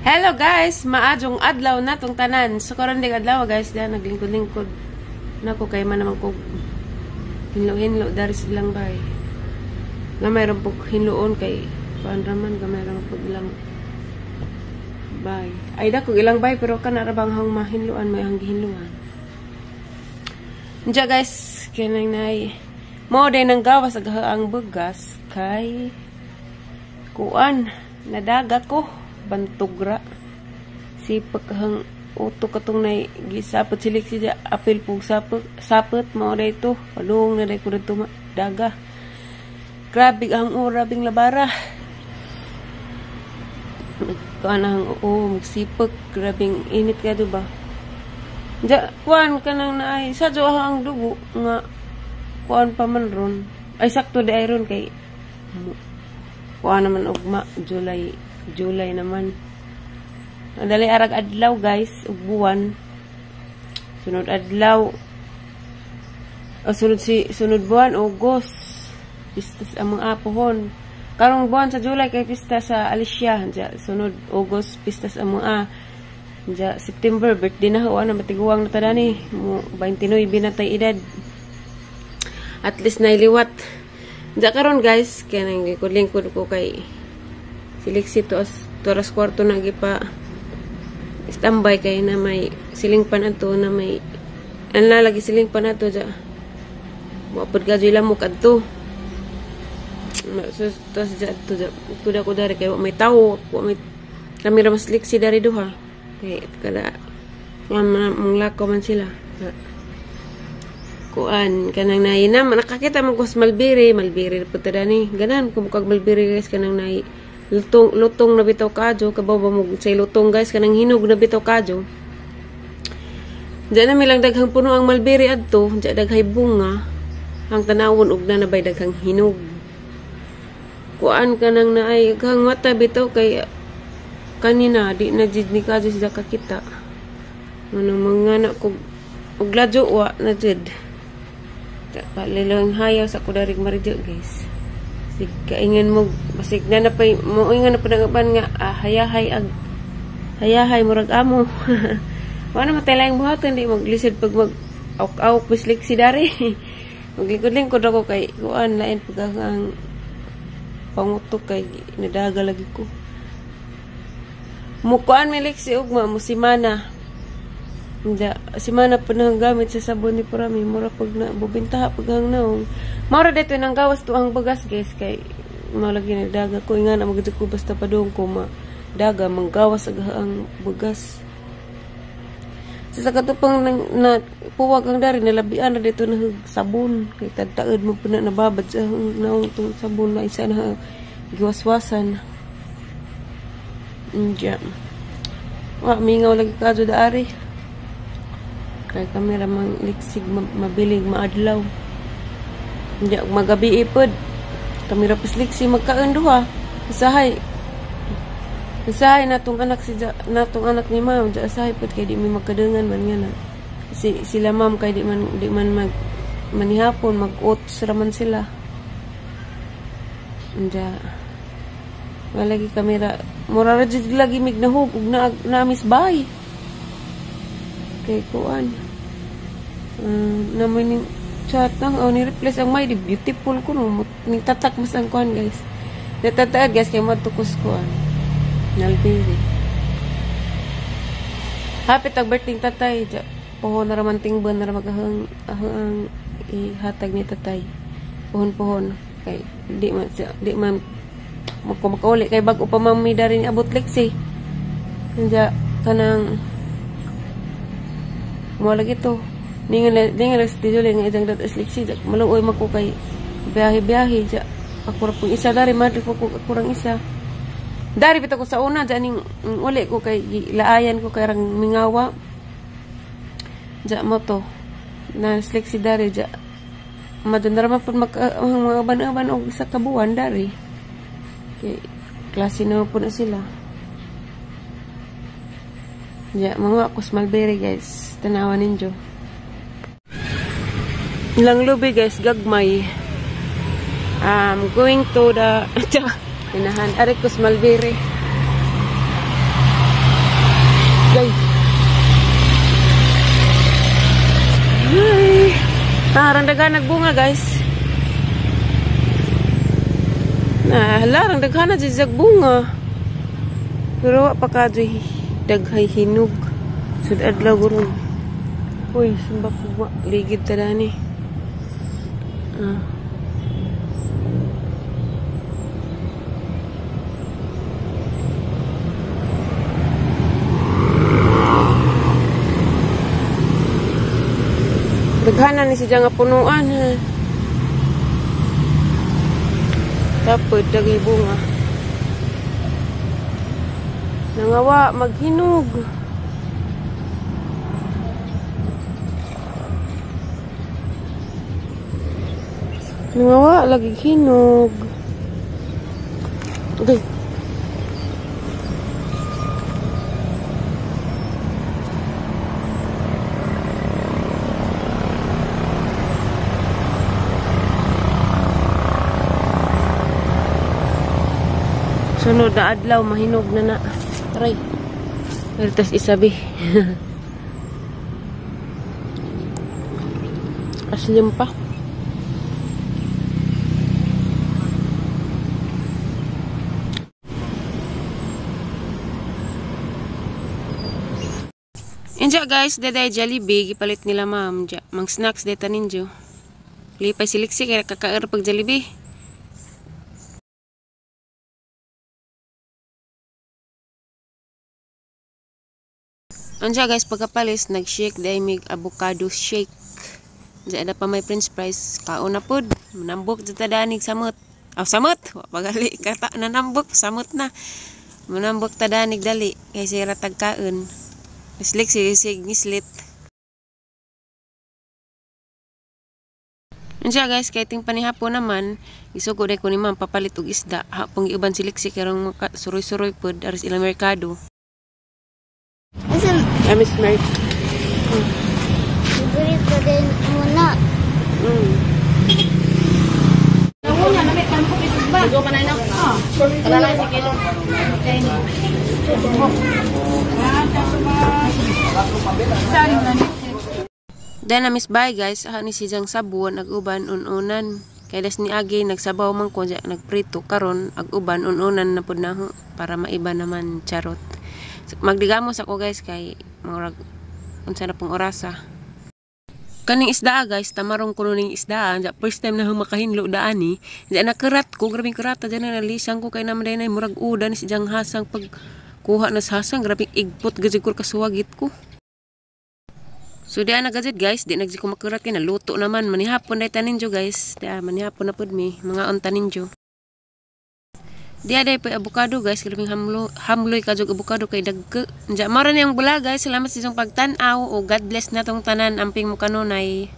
Hello guys, maayong adlaw na tong tanan. So karon ding adlaw, guys, diyan naglingkod-lingkod nako kay man naman ko hinlo-hinlo dari silang bay. Na mayroon po hinloon kay kuan raman, gamay ra pud ilang bay. Ay, dako ilang bay, pero kana ra bang hang mahinloan, may hang gihinloan. Diya guys, kanang nay mo day nang gawas ag ang bugas kay kuan, nadaga ko bantugra sipag hang utok katong nay gisapot silik siya apil pug sapot sapot mao day to palung na day ko dito daga. Grabe ang urabing labara, kuan ang, oo, magsipag, grabing init ka ba. Ja, kuan kanang naay sa ang dugo nga kuan pa man ron. Ay, sakto di ay ron kay kuan naman ugma, July, July naman. Dali arag adlaw, guys, ug buwan. Sunod adlaw. O, sunod si sunod buwan, August. Pista sa mga apohon. Karong buwan sa July kay pista sa Alicia. Ja, sunod August pista sa mga. Ja, September birthday na ho na matiguang na tadani. Mo 29 na tay edad. At least nailiwat. Ja karon, guys, kay nang lingkod-lingkod ko kay siliksi to as toras kwarto na gipa standby kay na may silingpan ato, na may anla lagi silingpan ato ja. Mo pud ka lamok adto. So, tos ja to ja kuda ko dari kay wa may tawo, wa may kami ra mas liksi dari duha. Kay kada nga manglakaw man sila. Kuan kanang naay na nakakita man ko sa mulberry, mulberry pud ta dani. Ganan ko kag mulberry, guys, kanang naay lutong lutong na bitaw kadyo. Kabaw ba mo say lutong, guys, kanang hinog na bitaw kadyo. Diyan na milang daghang puno ang mulberry adto, diyan daghay bunga. Ang tanawon og na nabay daghang hinog. Kuan kanang naay kang mata bitaw kay kanina di na jid ni kadyo sila kakita. Ano mga na ko og ladyo wa na jid. Palilang hayaw sa kudarig maridyo, guys. Sig kaingan mo basig na na pa mo ingan na pa nga hayahay ag hayahay murag amo. Wala man tay laing buhaton, di maglisod pag mag awk-awk bislik si dari. Maglingkod-lingkod ako kay kuan, lain pag ang pangutok kay nadaga lagi ko. Mukuan milik si ugma mo simana. Hindi, simana pa na gamit sa sabon ni Purami. Mura pag na, bubintaha pag hang naong. Mura dito nang gawas to ang bagas, guys, kay mao lagi nagdaga ko nga na magdito ko basta padung ko ma daga manggawas ag ang bagas. Sa katupang na, na puwag ang dari nalabian na dito na sabon kay tadtaod mo po na nababad sa naong tong sabon na isa na giwaswasan. Diyan. Wa mingaw lagi kadyo daari. Kay kami ra mang liksig mabilig maadlaw. Diya magabi ipod. Kami ra liksi magkaon duha. Usahay. Usahay natong anak si natong anak ni ma'am, diya usahay pod kay di mi magkadengan man nga na. Si sila ma'am kay di man mag manihapon, mag-oats ra man sila. Diya. Wala lagi kamera. Mura ra jud lagi mignahog ug na namis bay. Kay kuan. Naman ning chat nang oh, ni replace ang may di beautiful ko no. Ni tatak mas ang kuan, guys. Natataad, guys, kay madtukos kuan. Nalbiri. Happy tag birthday tatay. Ja, pohon na raman tingban na ra magahang ahang ihatag ni tatay. Pohon-pohon kay di man magkumakauli kay bag-o pa man mi dari ni abot liksi. Kanya kanang mo lagi to. Ningan ningan si Julie nga idang dat liksi maluoy man ko kay biyahe-biyahe ja. Ako ra pong isa dari madri ko ako rang isa. Dari bitaw ko sa una dyan ning uli ko kay laayan ko kay rang mingawa. Ja mo to. Na si dari ja. Madun ra man pud mag mga ban-ban og isa ka buwan dari. Kay klase na po na sila. Ja, mga ako mulberry, guys. Tanawan ninyo. Ilang lubi, guys, gagmay. Going to the inahan. Ari ko mulberry. Na, rang daghan nagbunga guys. Na, hala, rang daghan na jud bunga. Pero wa pa kadyoy daghay hinog. Sud adlaw gurong. Uy, sumba ko ligid ta dani. Daghanan ni siya nga punuan ha. Tapos daghay bunga. Nangawa maghinog. Nangawa lagi hinog. Okay. Sunod na adlaw, mahinog na na. Aray. Tas isabi. Aslim pa. Inja guys, deday Jollibee, gipalit nila ma'am. Mang snacks deta ninyo. Lipay siliksi kaya kakaer pag Jollibee. Anja guys, pagkapalis, nag-shake dahil mig avocado shake. Diyan na pa may french fries. Kaon na pod. Manambok dito danig samot. Aw, samot! Pagali, kata nanambok, samot na. Manambok ta danig dali. Kay sira tagkaon. Nislik, sisig, nislit. Anja guys, kay ting panihapon naman, isugo dahil ko ni ma'am papalit og isda. Hapong iuban siliksi, karong suroy-suroy pod, aris ilang merkado. I miss Mary. Favorite din muna. Then na miss bye guys, aha ni si Jang sabon ag uban un-unan. Kay das ni agi nagsabaw man ko diya nagprito karon ag uban un-unan na pud naho para maiba naman charot. Magdigamos ako guys kay murag unsa na pong orasa. Kaning isda guys, tamarong kuno ning isda. Anja first time na makahinlo daan ni. Anja nakerat ko, grabing kerata dyan na nalisang ko kay naman day murag udan si jang hasang pag kuha na sa hasang, grabing igpot gajud ko kasuwagit ko. So di ana gajud guys, di nagji ko makerat kay naluto naman manihapon day taninjo guys. Di manihapon na pud mi, mga on taninjo. Di aday pa avocado guys, grabing hamloy kajog avocado kay dagke. Anja mao ra niyang bula guys, salamat sa inyong pagtan-aw o God bless na tong tanan amping mo kanunay.